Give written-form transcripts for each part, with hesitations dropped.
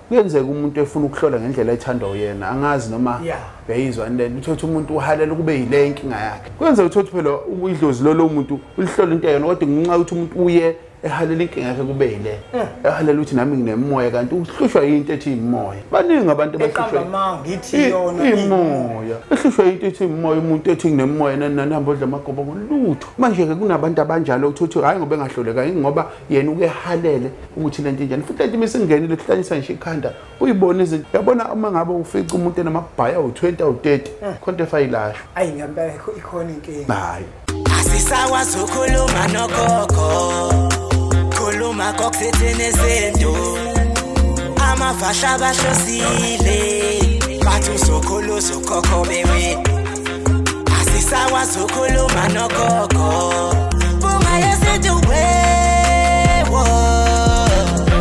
Kuyenzeka umuntu efuna ukuhlola ngendlela ethandwa uyena, angazi noma uyayizwa lento, uthothi umuntu uhalela kube yile inkinga yakhe. Kuyenzeka uthothi phela idlozi lolo muntu ulihlola into yena, kodwa ngenxa yokuthi umuntu uye ehalela inkinga yakhe kube yile, ehalela ukuthi nami nginemoya, kanti uhlushwa into ethi imoya. Baningi abantu abahlushwa ngithi yona imoya, ehlushwa into ethi imoya, umuntu ethi nginemoya nani hamba odla amagobo ngolutho. Manje ke kunabantu abanjalo uthothi hayi ngoba engahloleka, ngoba yena ukehalele ukuthi lento injani, futhi lento imesingenile kuhlanyisa nje ikhanda uyibona izinto. Yabona uma ngabe ufica umuntu enamabhaya u20 u30 khonto efayilashwa, ayi ngempela ikhona inkinga. Hayi asisakwazi ukukhuluma nogogo, khuluma kokuthini izinto amafasha bahlosile bathi uzokhulu uzokhokho bewe. Asisakwazi ukukhuluma nogogo bunga yesintu wewo.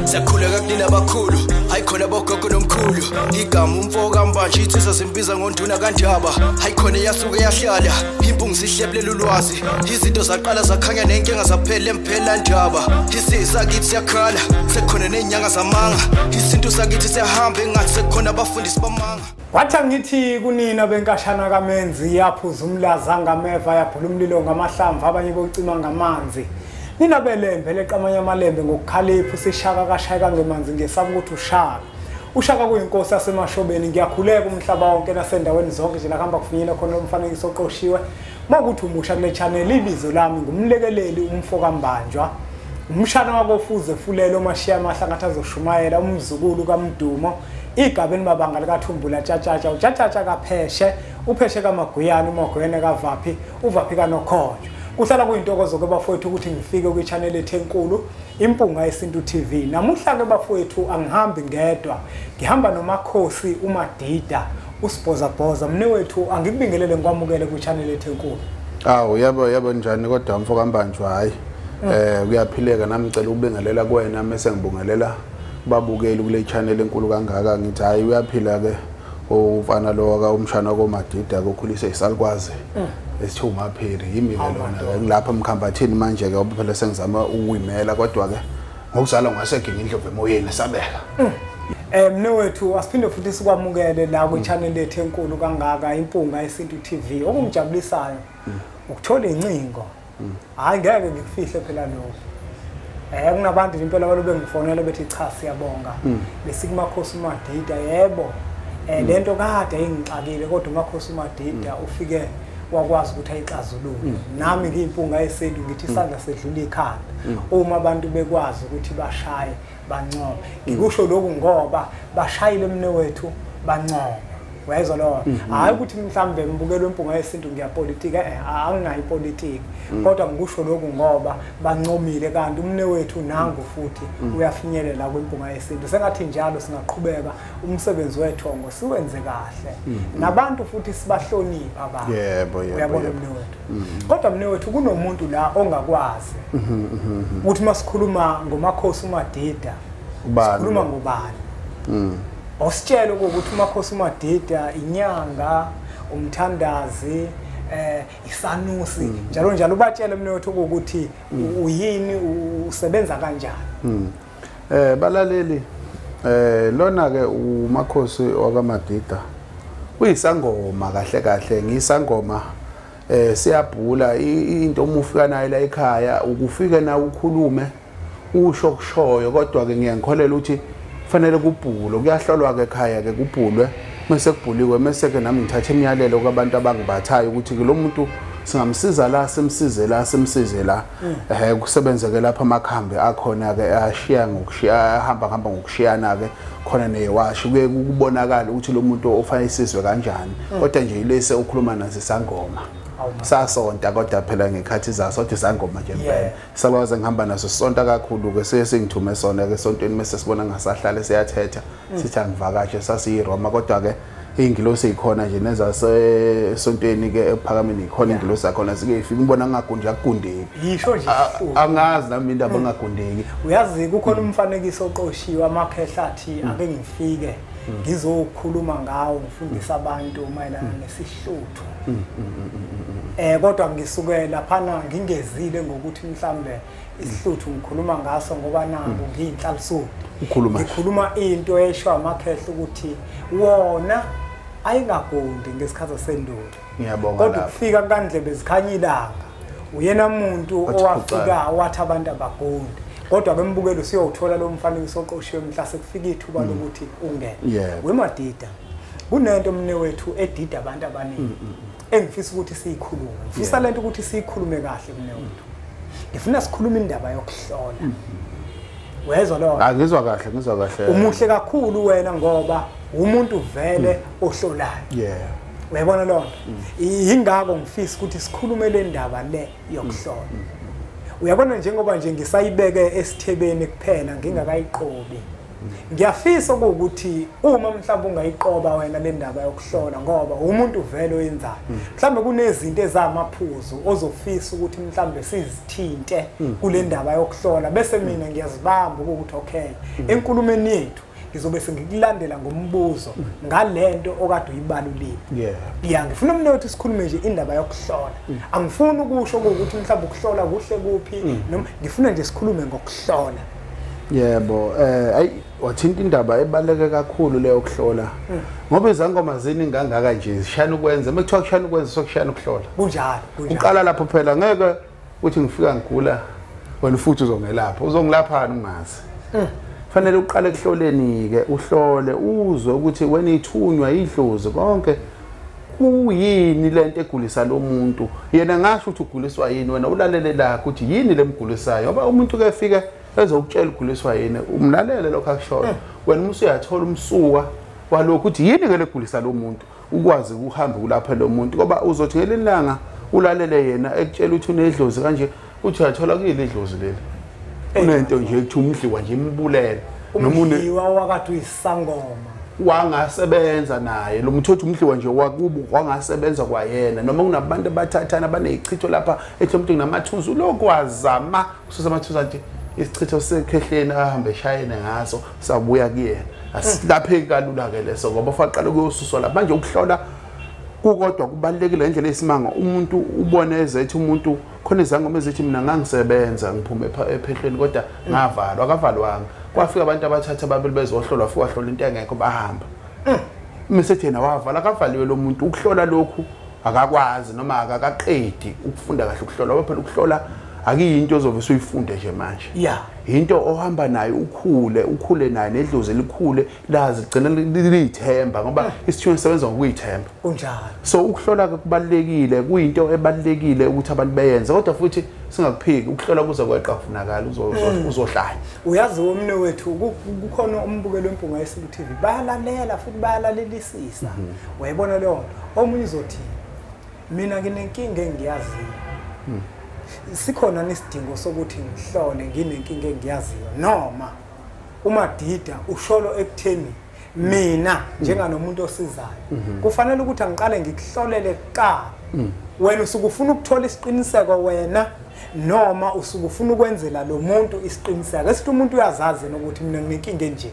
Siyakhuleka kunina abakhulu, hayi khona bogogo nomkhulu, igama umfo kaMbanje ithisa simbiza ngonduna kaNdaba, hayi khona yasuke yahlala impungu sihlephlela ulwazi, izinto zaqala zakhanya nenkinga zaphela emphela ndaba, isisa kithi siyakhala sekukhona nenyanga zamanga, isintu sakithi siyahamba engathi sekukhona abafundisi bamanga. Wathi ngithi kunina benkashana kaMenzi, yaphuza umlaza ngameva, yaphula umlilo ngamahlamvu, abanye bocima ngamanzi. Nina belembe leqamanye amalembe ngokukhalipha, sishaka kashayeka ngemanzi ngesaba ukuthi ushaka. Ushaka kuyinkosi yasemashobeni. Ngiyakhuleka umhlaba wonke nasendaweni zonke nje la kuhamba kufinyela khona umfanekiso oqoshiwe. Mawukuthi umusha kule channel, ibizo lami ngumlekeleli umfo kaMbanjwa, umshana wakofuze fulelo omashiya amahlangathi azoshumayela, umzukulu kaMdumo, igabeni mabanga likaThumbula tshatshatsha, utshatshatsha kapheshe, upheshe kaMaguyana, uMaguyana kaVaphi, uVaphi kaNokhonjo. Kuhlala kuyintokozo ke bafowethu ukuthi ngifike kwi-channel ethu enkulu Impunga Yesintu TV. Namuhla ke bafowethu angihambi ngedwa, ngihamba nomakhosi uMadida uSibhozabhoza. Mne wethu angikubingelele ngikwamukele kwi-channel ethu enkulu. Awu yebo yebo, njani kodwa mfo kaMbanjwa? Hayi kuyaphileka, nami ngicela ukubingelela kuwena mase ngibungelela babukeli kule channel enkulu kangaka. Ngithi hayi uyaphila ke umfana lo ka umshana koMadida kokhulisa isalukwazi esithiwa uMaphiri, yimi ke lona ngilapha emkhambathini manje ke, ngoba phela sengizama ukuyimela, kodwa ke ngokuzala ngaseginga indlovu emoyeni sabeka. Mne wethu asiphinde futhi sikwamukele la kwi-channel yethu enkulu kangaka Impunga Yesintu TV. Okungijabulisayo ukuthola incingo, hayi ngeke ngikufihle phela lokho. Kunabantu nje impela balobe ngifonela bethi cha siyabonga besikumakhosi uMadida, yebo lento kade ingixakile, kodwa umakhosi uMadida ufike wakwazi ukuthi ayixazulule. Nami ngiyimpunga yesintu ngithi isandla sedlula ikhanda uma abantu bekwazi ukuthi bashaye bancome. Ngikusho lokhu ngoba bashayile mne wethu bancome, uyayizwa lo? Hayi ukuthi mhlambe ngibukele impunga yesintu ngiyapolitika, anginayo ipolitiki, kodwa ngikusho lokhu ngoba bancomile, kanti umne wethu nangu futhi uyafinyelela kwimpunga yesintu. Sengathi njalo singaqhubeka umsebenzi wethongo siwenze kahle, nabantu futhi sibahlonipha abantu. Yebo yebo, uyabona mne wethu. Kodwa mne wethu kunomuntu la ongakwazi ukuthi masikhuluma ngomakhosi uMadida sikhuluma ngobani. Ositshela ukuthi umakhosi uMadida inyanga, umthandazi, isanusi, njalo njalo. Ubatshele mne wethu ukuthi uyini, usebenza kanjani. Balaleli, lona ke umakhosi wakaMadida uyisangoma kahle kahle, ngisangoma siyabhula into uma ufika nayo la ekhaya, ukufika na ukhulume usho kushoyo, kodwa ke ngiyangikholela ukuthi fanele kubhulwe, kuyahlolwa ke ekhaya ke kubhulwe, mase kubhuliwe mase ke nami ngithatha imiyalelo kwabantu abangibathayo ukuthi ke lo muntu singamsiza la, simsize la, simsize la. Kusebenzeke lapha amakhambi akhona ke ashiya ngokushiya, ahamba hamba ngokushiyana ke khona newashi, kuye kubonakala ukuthi lo muntu ofanele isizwe kanjani. Kodwa nje ilese ukhuluma naso isangoma sasonta, kodwa phela ngekhathi zaso kodwa isangoma nje impela sakwazi ngihamba naso sonta kakhulu ke, sesingithume sona ke sontweni mase sibona ngasahlale siyathetha sithi angivakashe, sasiyiRoma, kodwa ke ingilosi ikhona nje nezase esontweni ke ephakameni ikhona ingilosi yakhona, sike ifike ngibona ngagundi akugundeki, yisho nje angazi nami indaba engagundeki. Uyazi kukhona umfanekiso oqoshiwe amakhehla athi ake ngifike ngizokhuluma ngawo ngifundisa abantu mayelana nesihluthu. Kodwa ngisuke laphana ngingezile ngokuthi mhlambe isihluthu ngikhuluma ngaso ngoba nangu ngiyinhlalisuthi. Ukhuluma ngikhuluma into esho amakhehla ukuthi wona ayingagundi ngesikhathi sendulo. Ngiyabonga. Kodwa kufika kandlebe zikhanya ilanga, uyena umuntu owafika wathi abantu abagundi. Kodwa bembukelo siyowuthola lo mfanekiso oqoshiwe mhla sekufika ithuba lokuthi ungene. WeMadida, kunento mne wethu edida abantu abaningi engifisa ukuthi siyikhulume. Ngifisa lento ukuthi siyikhulume kahle mne wethu. Ngifuna sikhulume indaba yokuhlola. Wezwa lo? Ngizwa kahle, ngizwa kahle. Umuhle kakhulu wena ngoba umuntu vele ohlolayo. Uyabona lo nto? Yingakho ngifisa ukuthi sikhulume le ndaba le yokuhlola. Uyabona njengoba nje ngisayibeke esithebeni kuphela ngingakayiqobi. Ngiyafisa ukuthi uma mhlawumbe ungayiqoba wena le ndaba yokuhlola ngoba umuntu vele oyenzayo. Mhlawumbe kunezinto ezamaphuzu ozofisa ukuthi mhlawumbe sizithinte kule ndaba yokuhlola bese mina ngiyazibamba ukuthi okay enkulumeni yethu ngizobe sengikulandela ngombuzo ngalento okade uyibalulile. Yeah, ngifuna mina ukuthi sikhulume nje indaba yokuhlola. Angifuni ukusho ukuthi mhlawumbe ukuhlola kuhle kuphi noma ngifuna nje sikhulume ngokuhlola. Yebo, ayi wathinta indaba ebaleke kakhulu leyo kuhlola. Ngoba izangoma ziningi kangaka nje zishana ukwenza, mekuthiwa kushana ukwenza sokushana ukuhlola. Kunjalo, kunjalo. Uqala lapho phela ngeke uthi ngifika ngigula wena futhi uzongelapha. Uzongilaphani ungazi. Fanele uqale kuhloleni ke, uhlole uzwe ukuthi wena ithunywa idlozi konke kuyini lento egulisa lo muntu. Yena ngasho ukuthi uguliswa yini, wena ulalele lakho ukuthi yini lemgulisayo. Ngoba umuntu ke efika ezokutshela uguliswa yini, umlalele lokho akushoyo. Wena uma usuyathola umsuka walokho ukuthi yini ke legulisa lo muntu, ukwazi ukuhamba ulapha lo muntu. Ngoba uzothi ngelinye ilanga ulalele yena ekutshela ukuthi unedlozi kanje, uthi uyathola kuyile idlozi leli. Unento nje ethi umdliwa nje imbulele. Noma umdliwa wakade uyisangoma wangasebenza naye lo muntu othi umdliwa nje wakubo wangasebenza kwayena, noma kunabantu abathathana banezichitho lapha ethi umuntu kunamathunzi lokwazama kususa amathunzi nje isichitho sekhehleni ahambe eshayene ngaso sabuya kuyena. Asilapheki kalula ke leso ngoba faqala ukuyosuswa lapha. Manje ukuhlola kukodwa kubalekile indlela esimanga. Umuntu ubone ezethi umuntu khona izangoma ezithi mina ngangisebenza ngiphume ephehlweni kodwa ngavalwa, akavalwanga. Kwafika abantu abathatha ababili bezohlolwa, fika wahlola into engekho bahamba. Mase yena wavala, akavaliwe lo muntu. Ukuhlola lokhu akakwazi noma akakaqedi ukufunda kahle ukuhlola. Ngoba phela ukuhlola akuyinto ozovese uyifunde nje manje. Into ohamba nayo ukhule, ukhule nayo nedlozi elikhule lazi ligcina liyithemba ngoba isithunywa sisebenza ngokuyithemba. Kunjalo. So ukuhlola kubalekile, kuyinto ebalekile ukuthi abantu beyenze, kodwa futhi singakuphiki ukuhlola kuze kweqa kufunakala uzohlanya. Uyazi womne wethu kukhona umbukelo wempunga yesintu TV bayalalela futhi bayalalelisisa. Wayibona leyo nto. Omunye uzothi mina nginenkinga engiyaziyo. Sikhona nesidingo sokuthi ngihlole nginenkinga engiyaziyo noma uMadida usholo ekutheni mina njenganomuntu osizayo kufanele ukuthi angiqale ngikuhlolele kuqala. Wena usukufuna ukuthola isiqiniseko wena noma usukufuna ukwenzela lo muntu isiqiniseko esithi umuntu uyazazi nokuthi mina nginenkinga enje.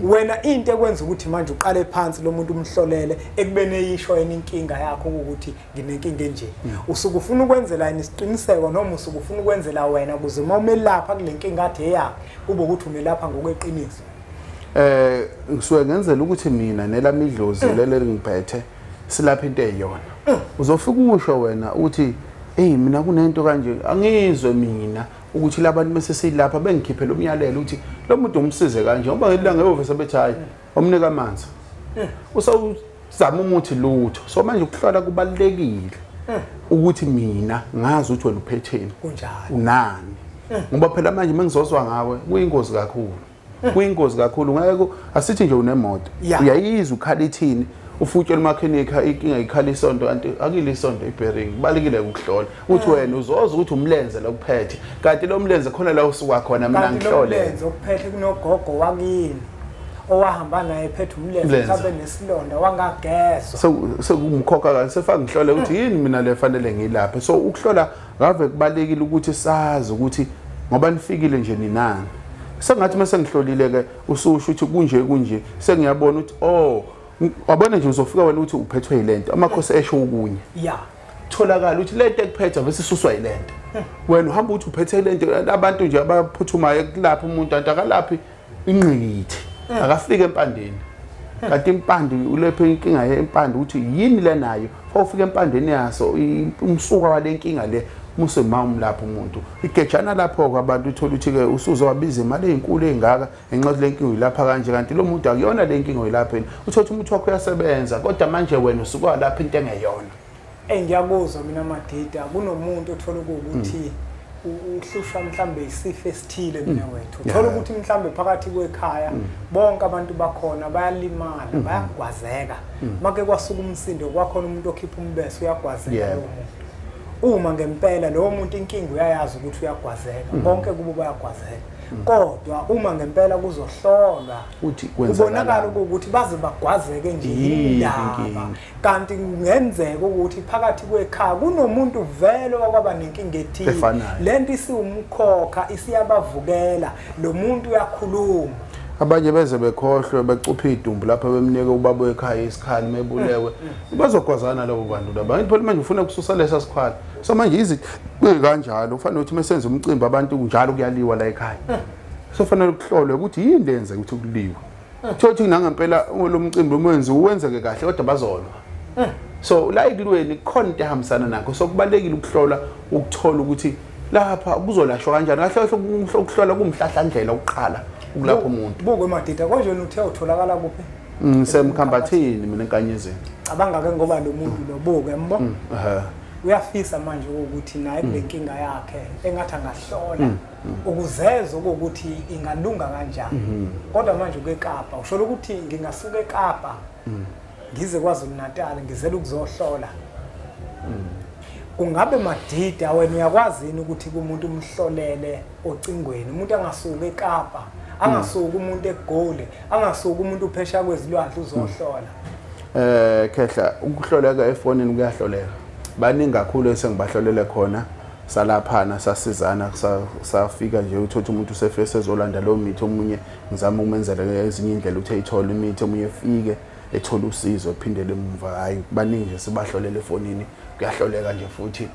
Wena into ekwenza ukuthi manje uqale phansi lo muntu umhlolele ekubeni eyisho yena inkinga yakho ukuthi nginenkinga enje, usukufuna ukwenzela yena isiqiniseko noma usukufuna ukwenzela wena ukuze uma umelapha kule nkinga athi eyakhe kube ukuthi umelapha ngokweqiniso? Ngisuke ngenzela ukuthi mina nelami idlozi leli ngiphethe silapha into eyiyona. Uzofika usho wena uthi hey mina kunento kanje angizwe mina ukuthi labantu bese siyilapha bengikhiphela umyalelo ukuthi lo muntu umsize kanje, ngoba ngelanga ehhovisi bethi hayi omnika amanzi usawuzama umuthi lutho. So manje ukuhlola kubalekile ukuthi mina ngazi ukuthi wena uphetheni, kunjalo unani, ngoba phela manje mengizozwa ngawe kuyingozi kakhulu, kuyingozi kakhulu. Ngeke asithi nje unemoto uyayizwa ukhala ithini, ufutshela umakhenikha inkinga ikhala isonto kanti akile isonto ibearing. Kubalekile ukuhlola uthi wena uzoza ukuthi umlenze lokuphethe kanti lo mlenze khona la usuka khona mina ngihlole umlenze okuphethe kunogogo wakini owahamba naye ephethe umlenze mhlawumbe nesilonda wangagezwa sekumkhokha kahle sefaka ngihlole ukuthi yini mina le fanele ngilaphe. So ukuhlola ngave kubalekile ukuthi sazi ukuthi ngoba nifikile nje ninani. Sengathi mase ngihlolile ke ususho ukuthi kunje kunje sengiyabona ukuthi oh wabona nje uzofika wena uthi uphethwe yilento, amakhosi esho okunye. Tholakala ukuthi lento ekuphethe bese isuswa yilento. Wena uhamba uthi uphethe lento, abantu nje abaphuthumayo kulapha umuntu anti akalaphi Ingqikithi akafike empandeni. Kanti impande ulephe inkinga yempande ukuthi yini lenayo. Ufike empandeni yaso umsuka walenkinga le musema umlapha umuntu. Igejana lapho ke abantu uthola ukuthi ke usuzowabiza imali ezinkulu ezingaka ngenxa lenkinga uyilapha kanje, kanti lo muntu akuyona lenkinga uyilapha yini. Uthola ukuthi umuntu wakho uyasebenza kodwa manje wena usuka lapha into engeyona. Ngiyakuzwa mina Madida, kunomuntu othola ukuthi uhlushwa mhlambe isifo esithile mina wethu. Uthola ukuthi mhlambe phakathi kwekhaya bonke abantu bakhona bayalimala, bayagwazeka. Make kwasuka umsindo kwakhona umuntu okhipha umbese uyagwazeka lo muntu. Uma ngempela lo muntu inkinga uyayazi ukuthi uyagwazeka, bonke kubo bayagwazeka. Kodwa uma ngempela kuzohlolwa uthi kubonakala ukuthi baze bagwazeke nje indaba, kanti kungenzeka ukuthi phakathi kwekhaya kunomuntu vele okwaba nenkinga ethile, lento isiwumkhokha isiyabavukela, lo muntu uyakhuluma. Abanye beze bekhohlwe becupha idumbu lapha bemnike ubaba wekhaya isikhali mebulewe, bazogwazana labo bantu laba. Phela manje ufuna ukususa lesa sikhali, so manje izinto kanjalo ufanele ukuthi mesenze umcimbi abantu njalo kuyaliwa la ekhaya. So fanele kuhlolwe ukuthi yini lenze ukuthi kuliwe. Thothi nangempela lo mcimbi umenzi uwenzeke kahle kodwa bazolwa. So la ekulweni kukhona into ehambisana nakho, so kubalekile ukuhlola ukuthola ukuthi lapha kuzolashwa kanjani. Kahle kahle ukuhlola kumhlahlandlela ukuqala ukulapha umuntu. Buke Madida, konje uthe utholakala kuphi? Ngisemkhambathini mina enkanyezini. Cabanga ke ngoba lo muntu lo buke mbo. Uyafisa manje ukuthi naye kule nkinga yakhe engathi angahlola ukuzezwa ukuthi ingalunga kanjani. Kodwa manje uke eKapa, usho ukuthi ngingasuka eKapa ngize kwaZulu Natal ngizele ukuzohlola. Kungabe Madida wena uyakwazi yini ukuthi kumuntu umhlolele ocingweni, umuntu angasuka eKapa, angasuka umuntu eGoli, angasuka umuntu uphesha kwezilwandle uzohlola? Khehla, ukuhloleka efonini kuyahloleka. Baningi kakhulu esengibahlolele khona, salaphana sasizana, safika nje uthothi umuntu usefese ezolanda lo mithi, omunye ngizama ukumenzela ezinye indlela ukuthi ayithole imithi, omunye efike ethola usizo ephindele emuva. Hayi, baningi nje sibahlolele efonini, kuyahloleka nje futhi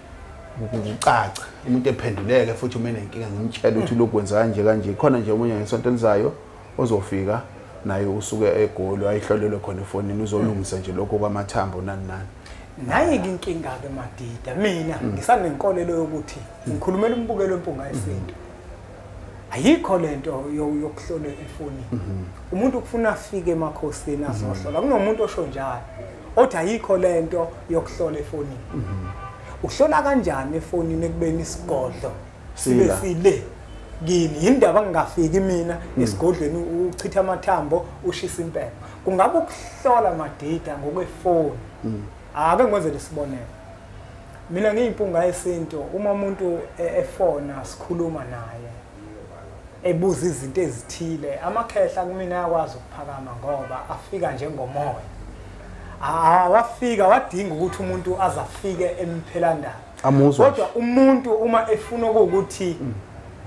kucaca umuntu ephenduleke futhi uma enenkinga ngimtshela ukuthi lokhu kwenza kanje kanje. Khona nje omunye ngesonto elizayo ozofika naye usuke eGoli ayihlolelwe khona efonini, uzolungisa nje lokho kwamathambo nani nani. Nayi-ke inkinga-ke Madida, mina ngisanenkolelo yokuthi ngikhulumela umbukelo wempunga yesintu. Ayikho lento yokuhlola efonini. Umuntu kufuna afike emakhosini azohlola. Kunomuntu osho njalo othi ayikho lento yokuhlola efonini. Uhlola kanjani efonini ekubeni isigodlo sibe sile kini? Yindaba ngingafiki mina esigodlweni uchitha amathambo ushisa impepho. Kungabe ukuhlola Madida ngokwefoni? Ake ngikwenzele isibonelo. Mina ngiyimpunga yesintu, uma umuntu efona sikhuluma naye ebuza izinto ezithile, amakhehla kumina ayakwazi ukuphakama ngoba afika njengomoya. Wafika wadinga ukuthi umuntu azafike emphelandaba. Kodwa umuntu uma efuna ukuthi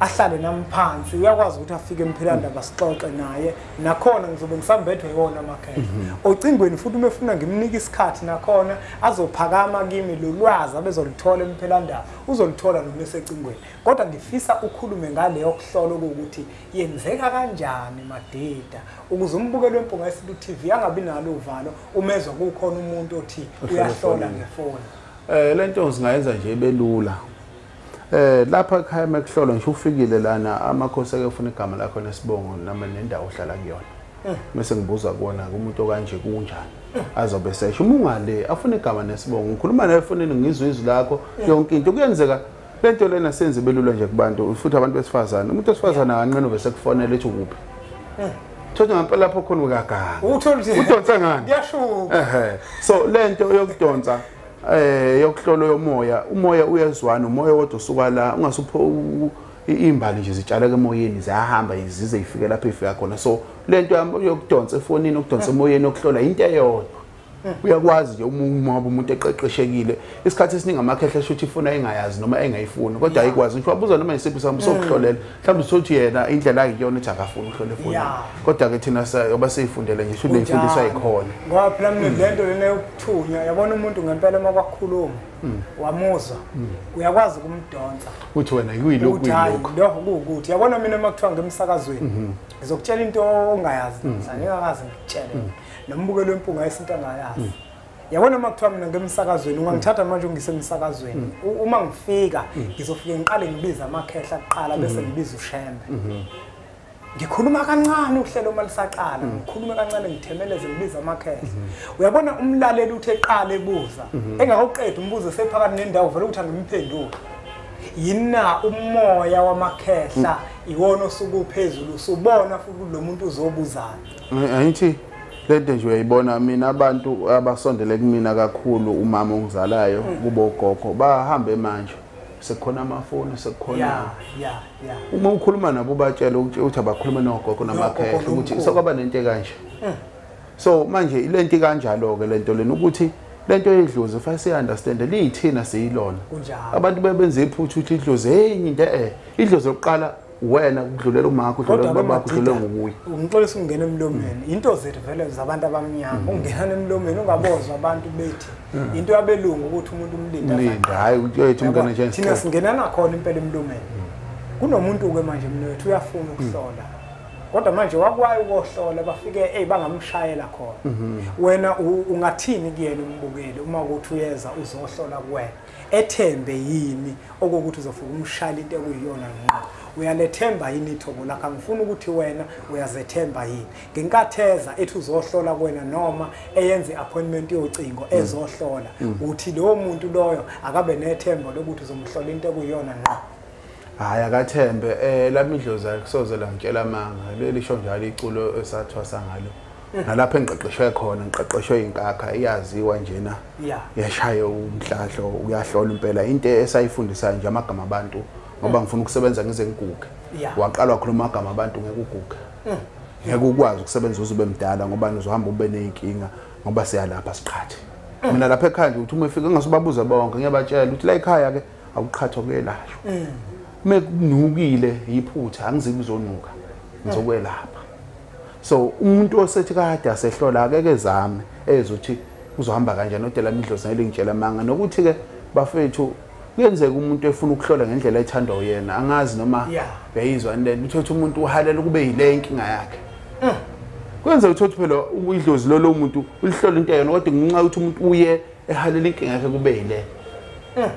ahlale nami phansi uyakwazi ukuthi afike emphelandaba sixoxe naye, nakhona ngizobe ngisambethwe yona amakhehla. Ocingweni futhi uma efuna ngimnike isikhathi nakhona azophakama kimi lo lwazi abezoluthola emphelandaba uzoluthola noma esecingweni. Kodwa ngifisa ukhulume ngaleyo kuhlola ukuthi yenzeka kanjani Madida ukuze umbukelo wempunga yesintu TV angabi nalo uvalo umezwa kukhona umuntu othi uyahlola ngefoni. Lento singayenza nje ibelula. Lapha ekhaya mekuhlolwa ngisho ufikile lana amakhosi ake ufuna igama lakho nesibongo noma nendawo ohlala kuyona. Bese ngibuza kuona umuntu okanje kunjani. Azobe sesho uma ungale afuna igama nesibongo, ngikhuluma naye efonini ngizwe izwi lakho yonke into kuyenzeka. Lento lena senze belula nje kubantu futhi abantu besifazane. Umuntu wesifazane akanqena bese kufonela ethi ukuphi. Thothi ngempela lapho khona ukaganga. Udonsa ngani? Kuyashuka. So lento yokudonsa yokuhlolo yomoya, umoya uyezwana, umoya wodwa usuka la ungasupho imbali nje zitshaleke emoyeni ziyahamba izize ifike lapho ifika khona. So lento yokudonsa efonini, ukudonsa emoyeni, ukuhlola into eyodwa. Uyakwazi nje uma umuntu eqeqeshekile. Isikhathi esiningi amakhehla esho ukuthi ifuna engayazi noma engayifuni, kodwa ayikwazi. Ngisho wabuza noma isiphi sami sokuhlolela, mhlawumbe uthothi yena indlela ayiyona ukuthi akafuni ukuhlola efonini. Kodwa ke thina ngoba seyifundele nje shuthi leyifundiswa ikhona. Ngoba phela mina lento lena yokuthunya, yabona umuntu ngempela uma kwakhuluma Wamuzwa. Uyakwazi ukumdonsa. Uthi wena kuyilokhu kuyilokhu. Lokho kuwukuthi yabona mina uma kuthiwa ngemsakazweni ngizokutshela into ongayazi namhlanje ngingakaze ngikutshele. Nombukelo wempunga yesintu angayazi. Yabona uma kuthiwa mina ngemsakazweni ungangithatha manje ungisemsakazweni. Uma ngifika ngizofike ngiqale ngibiza amakhehla kuqala bese ngibiza uShembe. Ngikhuluma kancane uhlelo uma lisaqala, ngikhuluma kancane ngithemeleze ngibiza amakhehla. Uyabona umlaleli uthi eqala ebuza, engakawuqedi umbuzo sephakathi nendawo vele ukuthi angimphendule. Yina umoya wamakhehla iwona osuke uphezulu usubona futhi lo muntu uzobuzayo. Angithi lento nje uyayibona mina abantu abasondele kumina kakhulu umama ongizalayo kubo ugogo bahambe manje. Sekukhona amafoni sekukhona uma ukhuluma nabo batshela ukuthi abakhuluma nogogo namakhehla ukuthi sokwaba nento kanje. So manje lento kanjalo ke lento lena ukuthi lento yedlozi if I understand liyithina siyilona. Abantu bebenza iphutha ukuthi idlozi enye into idlozi lokuqala wena kudlulela umakho udlulela ubaba kudlulela nguye. Ungixolisa ungena emlomeni into zethu vele zabantu abamnyama ungena emlomeni ungabozwa abantu bethi into yabelungu ukuthi umuntu umlinda. Hayi uthi umngane nje thina singena nakhona impela emlomeni. Kunomuntu ke manje mina wethu uyafuna ukuhlola kodwa manje wakwayo ukohlola bafike bangamshayela khona. Wena ungathini kuyena umbukeli uma ukuthi uyeza uzohlola kuwena ethembe yini okokuthi uzofika umshayela into ekuyiyona ngqo? Uyalethemba yini ithobo lakho? Angifuni ukuthi wena uyazethemba yini ngenkatheza ethi uzohlola kuwena noma eyenze appointment yocingo ezohlola uthi lowo muntu loyo akabe nethemba lokuthi uzomhlola into ekuyiyona ngqo? Hayi akathembe lami idlozi akusoze langitshela amanga leli sho njalo iculo esathwasa ngalo nalapho engiqeqeshwe khona ngiqeqeshwe inkakha iyaziwa njena yashaya umhlahlo uyahlola impela into esayifundisayo nje amagama abantu ngoba ngifuna ukusebenza ngize ngiguge. Waqala wakhuluma amagama abantu ngeke uguge ngeke ukwazi ukusebenza uze ube mdala ngoba uzohamba ube nezinkinga ngoba siyalapha siqhathe. Mina lapha ekhaya nje uthi uma efika ngasubabuza bonke ngiyabatshela ukuthi la ekhaya ke akuqhathwa kuyelashwa. Mekunukile iphutha angiziki uzonuka ngizokwelapha. So umuntu osethi kade asehlola akeke zame ezothi uzohamba kanjani odela imidlozi ngeke ngitshela amanga nokuthi ke bafethu kuyenzeka umuntu efuna ukuhlola ngendlela ethandwa uyena angazi noma uyayizwa lento uthothi umuntu uhalela kube yile inkinga yakhe. Kuyenzeka uthothi phela idlozi lolo umuntu ulihlola into yena kodwa ngenxa ukuthi umuntu uye ehalela inkinga yakhe kube yile.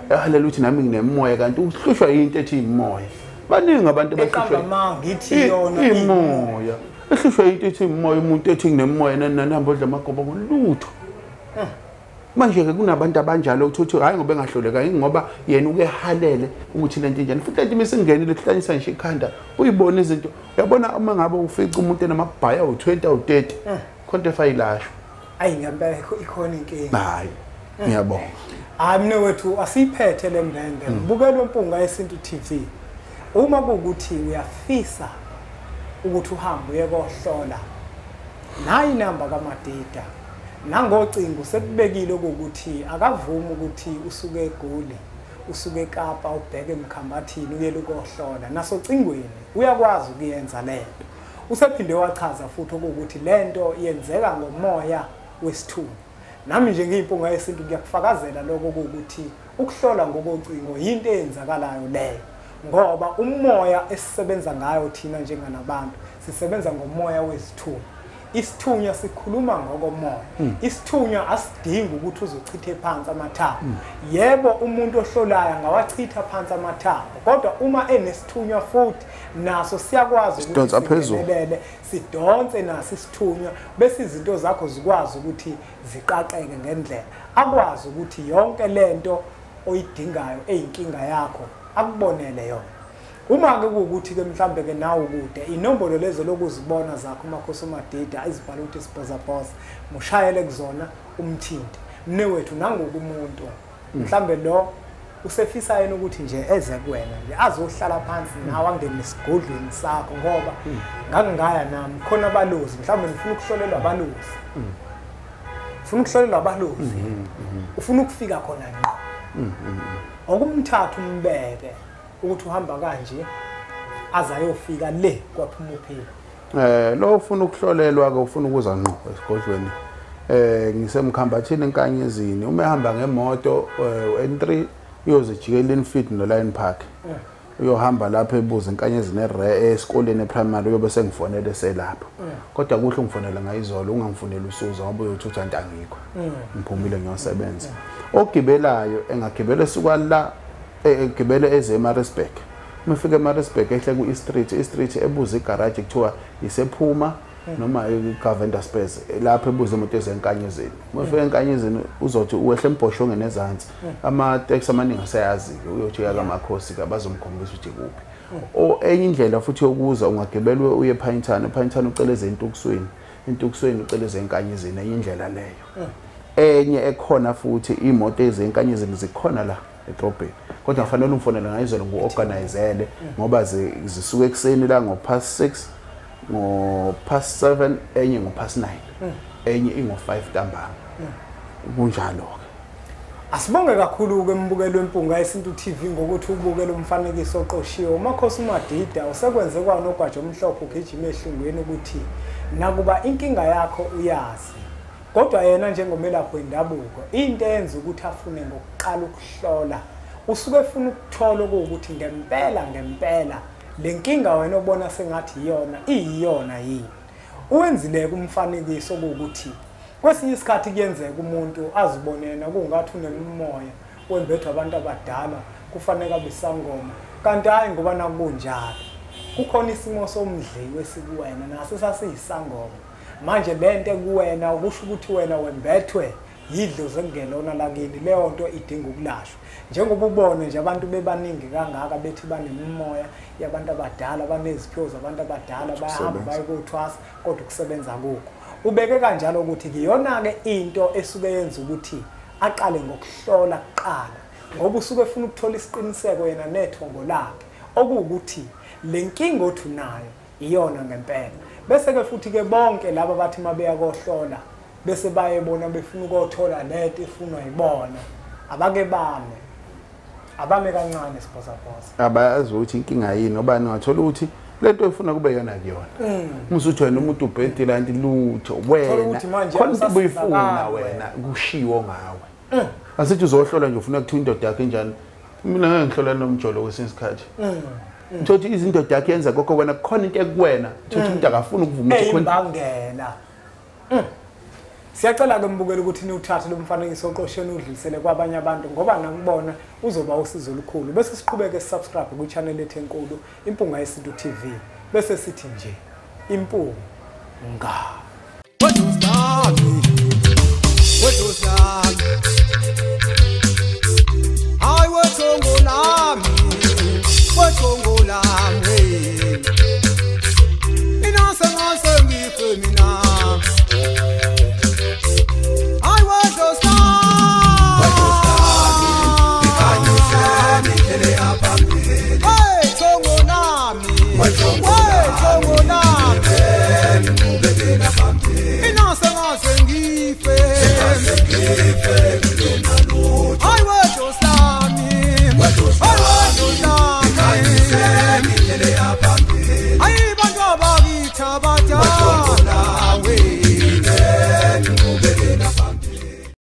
Ehalela ukuthi nami nginemoya kanti uhlushwa into ethi imoya. Baningi abantu abahlushwa ngithi yona imoya. Ehlushwa into ethi imoya umuntu ethi nginemoya nani odla amagobo ngolutho. Manje ke kunabantu abanjalo ukuthi hayi ngoba engahloleka ngoba yena uke halele ukuthi lento injani futhi lento imesingenile kuhlanyisa nje ikhanda uyibona izinto uyabona uma ngabe ufica umuntu enamabhaya u20 u30 khonto efayilashwa. Ayi ngempela ikhona inkinga. Hayi ngiyabonga. Hayi mina wethu asiphethe lembembe bukelwe Mpunga Yesintu TV. Uma kuukuthi uyafisa ukuthi uhambe uye kohlola nayi inamba kaMadida nangocingo sekubekile ukuthi akavumi ukuthi usuke eGoli usuke eKapa ubheke emkhambathini uye lokohlola nasocingweni uyakwazi ukuyenza lento. Usephinde wachaza futhi ukuthi lento yenzeka ngomoya wesithunywa. Nami nje ngiyimpunga yesintu ngiyakufakazela lokho ukuthi ukuhlola ngokocingo into eyenzakalayo leyo ngoba umoya esisebenza ngayo thina njenganabantu sisebenza ngomoya wesithunywa. Isithunywa sikhuluma ngokomoya. Isithunywa asidingi ukuthi uzochithe phansi amathambo. Yebo umuntu ohlolayo angawachitha phansi amathambo kodwa uma enesithunywa futhi naso siyakwazi ukuthi singenelele sidonse naso isithunywa bese izinto zakho zikwazi ukuthi ziqaqeke ngendlela. Akwazi ukuthi yonke lento oyidingayo eyinkinga yakho akubonele yona. Uma ke kuukuthi ke mhlambe ke nawe kude inombolo lezo lokuzibona zakho umakhosi uMadida izibhala ukuthi sibhoza mushayele kuzona umthinte. Mne wethu nangoku umuntu mhlambe lo usefisa yena ukuthi nje eze kuwena nje azohlala phansi nawe angene esigodlweni sakho ngoba ngangingaya nami khona abalozi mhlambe ngifuna ukuhlolelwa abalozi. Ufuna ukuhlolelwa abalozi. Ufuna ukufika khona ngqo. Okumthatha umbeke ukuthi uhamba kanje azayofika le kwaphuma uphila. Lo ufuna ukuhlolelwa ke ufuna ukuza ngqo esigodlweni. Ngisemkhambathini enkanyezini. Uma ehamba ngemoto N3 uyozijikela Infield no Lion Park. Uyohamba lapho ebuza inkanyezini esikoleni eprimary, uyobe sengifonele selapho. Kodwa kuhle ungifonele ngayizolo, ungangifoneli usuza ngoba uyothi anti angikho. Ngiphumile ngiyosebenza. Ogibelayo engagibela esuka la egibele eze eMaritzburg. Uma efika eMaritzburg ehle ku-E Street, E Street ebuza igaraji kuthiwa isephuma noma iGovender Space, lapho ebuza imoto ezenkanyezini. Uma efika enkanyezini uzothi uwehle embhoshonge nezansi. Ama-taxi amaningi aseyazi-ke, uyothi uya kaMakhosi-ke bazomkhombisa ukuthi kuphi. O enye indlela futhi yokuza, ungagibela uye ePinetown, ePinetown ucele ezentukusweni, entukusweni ucele ezenkanyezini, enye indlela leyo. Enye ekhona futhi imoto ezenkanyezini zikhona la edrobheni, kodwa kufanele ungifonele ngayizolo ngu-organizele ngoba zisuka ekuseni la ngo-6:30, ngo-7:30, enye ngo-9:30, enye ingo-5 ntambama. Kunjalo-ke. Asibonge kakhulu-ke mbukelo weMpunga Yesintu TV ngokuthi ubukele umfanekiso oqoshiwe. UMakhosi uMadida usekwenze kwanogwaja omhlophe ugijima ehlungwini ukuthi nakuba inkinga yakho uyazi, kodwa yena njengomelaphi wendabuko into eyenza ukuthi afune ngokuqala ukuhlola, usuke efuna ukuthola okuwukuthi ngempela ngempela le nkinga wena obona sengathi iyona iyiyona yini. Uwenzile-ke umfanekiso okuwukuthi kwesinye isikhathi kuyenzeka umuntu azibone yena kungathi unemimoya wembethwa abantu abadala, kufanele abe isangoma, kanti hhayi ngoba nakunjalo kukhona isimo somdliwe esikuwena naso sasiyisangoma. Manje lento ekuwena ukusho ukuthi wena wembethwe yidlozi ekungelona lakini, leyo nto idinga ukulashwa. Njengoba ubone nje abantu bebaningi kangaka bethi banemimoya yabantu abadala, baneziphiwo zabantu abadala, bayahamba baye kothwasa, kodwa ukusebenza kukho. Ubeke kanjalo ukuthi iyona-ke into esuke yenza ukuthi aqale ngokuhlola kuqala, ngoba usuke efuna ukuthola isiqiniseko yena nethongo lakhe okuwukuthi le nkinga othi unayo iyona ngempela. Bese-ke futhi-ke bonke laba bathi uma beya kohlola bese bayebona befuna ukothola lento efunwa yibona, abake bame, abame kancane sibhozabhoza. Abayazi ukuthi inkinga yini, ngoba ungathola ukuthi lento efuna kube yona kuyona. Uma usuthi wena umuntu ubhedile anti lutho, wena khona into ubuyifuna wena kushiwo ngawe. Asithi uzohlola nje ufuna kuthiwa indoda yakho injani. Mina ngeke ngihlola nomjolo kwesinye isikhathi. Uthothi izindoda yakho yenza kokho wena kukhona into ekuwena, uthothi umuntu akafuni ukuvuma ukuthi khona imbangela. Siyacela-ke mbukela ukuthi niwuthathe lo mfanekiso oqosheni udlulisele kwabanye abantu ngoba nakubona uzoba usizo olukhulu. Bese siqhubeke sisubscribe kwi-channel yethu enkulu Impunga Yesintu TV. Bese sithi nje Impunga. Sengife.